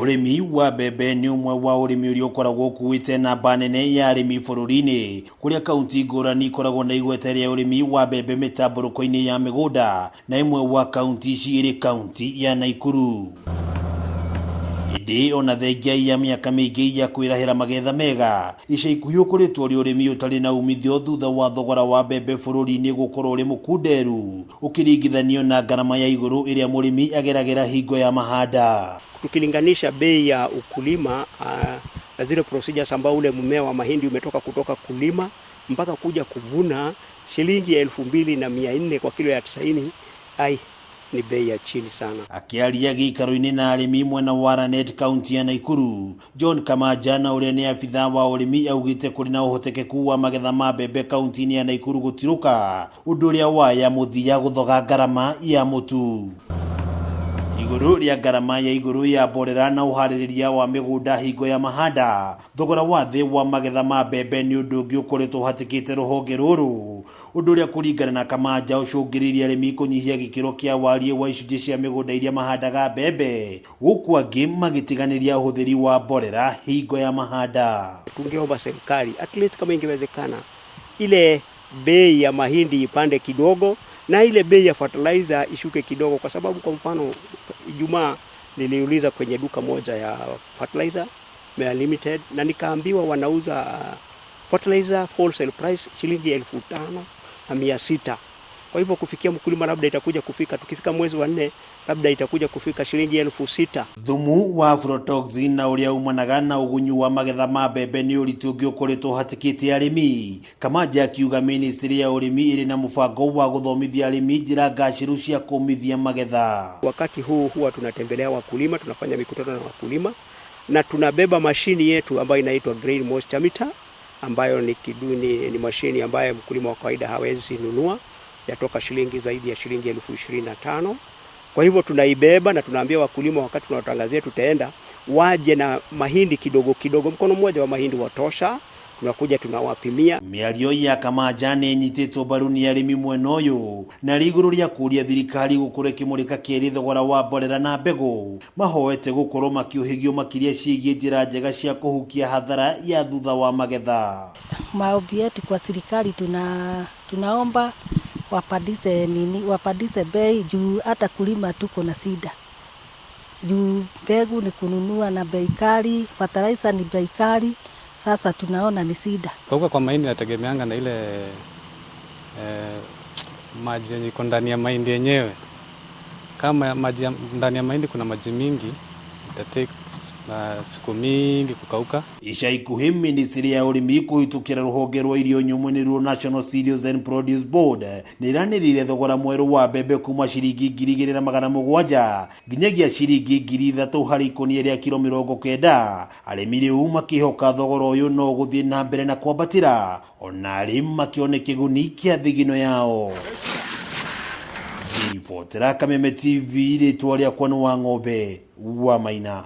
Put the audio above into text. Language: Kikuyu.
Ũrĩmi wa mbembe nĩ ũmwe wa ũrĩmi ũrĩa ũkoragwo ũkuĩte namba nene ya arĩmi bũrũri-inĩ, kũrĩa kaunti ngũrani ikoragwo na igweta rĩa ũrĩmi wa mbembe mĩtambũrũko-inĩ ya mĩgũnda, na ĩmwe wa kaunti ici ĩrĩ kaunti ya Naikuru. Ĩndĩ ona thengia ya mĩaka mĩingĩ ya kwĩrahĩra magetha mega, ica ikuhĩ ũkoretwo ũrĩ ũrĩmi ũtarĩ na umithio thutha wa thogora wa mbembe bũrũri-inĩ gũkorwo ũrĩ mũkunderu ũkĩringithanio na ngarama ya igũrũ ĩrĩa mũrĩmi ageragĩra hingo ya mahanda. Tukilinganisha bei ya ukulima na zile procedures ambao ule mmea wa mahindi umetoka kutoka kulima mpaka kuja kuvuna, shilingi 2400 kwa kilo ya 90, ai, ni bei ya chini sana. Akĩaria gĩikaro-inĩ na arĩmi mwena wa Lanet, kaunti ya Naikuru, John Kamaja na ũrĩa nĩ abithaa wa ũrĩmi augĩte kũrĩ na ũhotekeku wa magetha ma mbembe kaunti-inĩ ya Naikuru gũtirũka, ũndũ ũrĩa waya mũthia gũthoga ngarama ya mũtu. Igũrũ rĩa ngarama ya igũrũ ya mborera na ũharĩrĩria wa mĩgũnda hingo ya mahanda, thogora wa thĩ wa magetha ma mbembe nĩ ũndũ ũngĩ ũkoretwo ũhatĩkĩte rũhonge rũrũ, ũndũ ũrĩa kũringana na Kamaja ũcũngĩrĩirie arĩmi kũnyihia gĩkĩro kĩa wariĩ wa icunjĩ cia mĩgũnda iria mahandaga mbembe, gũkũ angĩ magĩtiganĩria ũhũthĩri wa mborera hingo ya mahanda. Tungeomba serikali at least kama ingewezekana ile bei ya mahindi ipande kidogo na ile bei ya fertilizer ishuke kidogo, kwa sababu kwa mfano Ijumaa niliuliza kwenye duka moja ya fertilizer Mea Limited na nikaambiwa wanauza fertilizer wholesale price shilingi 5600. Kwa hivyo kufikia mkulima labda itakuja kufika, tukifika mwezi wa 4 labda itakuja kufika shilingi 6000. Thumu wa aflatoxin na ũrĩa umanaga na ũgunyu wa magetha ma mbembe nĩ ũritũ ũngĩ ũkoretwo ũhatĩkĩte arĩmi. Kamaja akiuga ministry ya ũrĩmi ĩrĩ na mũbango wa gũthomithia arĩmi njĩra ngacĩru cia kũmithia magetha. Wakati huu huwa tunatembelea wakulima, tunafanya mikutano na wakulima na tunabeba mashini yetu ambayo inaitwa grain moisture meter, ambayo ni kiduni, ni mashini ambayo mkulima wa kawaida hawezi nunua, yatoka shilingi zaidi ya shilingi 25,000. Kwa hivyo tunaibeba na tunaambia wakulima wakati tunawatangazia tutaenda, waje na mahindi kidogo kidogo, mkono mmoja wa mahindi watosha, tunakuja tunawapimia. Mĩario ya Kamaja nĩ ĩnyitĩtwo mbaru nĩ arĩmi mwena ũyũ, na rĩ igũrũ rĩa kũũria thirikari gũkorwo ĩkĩmũrĩka kĩerĩ thogora wa mborera na mbegũ, mahoete gũkorwo makĩũhĩgio makĩria ciĩgiĩ njĩra njega cia kũhukia hathara ya thutha wa magetha. Maombi yetu kwa serikali, tunaomba wapandishe nini, wapandishe bei juu hata kulima tuko na shida. Juu mbegu ni kununua na bei kali, fertilizer ni bei kali, sasa tunaona ni shida. Kukauka kwa mahindi inategemeanga na ile maji yenye iko ndani ya mahindi yenyewe. Kama maji ndani ya mahindi kuna maji mingi, ita take siku mingi kukauka. Ica ikuhĩ ministry ya ũrĩmi kũhĩtũkĩra rũhonge rwa irio nyũmũ nĩruo National Cereals and Produce Board nĩ ĩranĩrĩire thogora mwerũ wa mbembe kuma ciringi 2700 nginyagia ciringi 3000 harĩ ikũnia rĩa kiro 90. Arĩmi rĩu makĩhoka thogora ũyũ no ũgũthiĩ na mbere na kwambatĩra ona arĩ makĩone kĩguni kĩa thigino yao. Ngĩribotera Kameme TV, rĩtwa rĩakwa nĩ Wang'ombe wa Maina.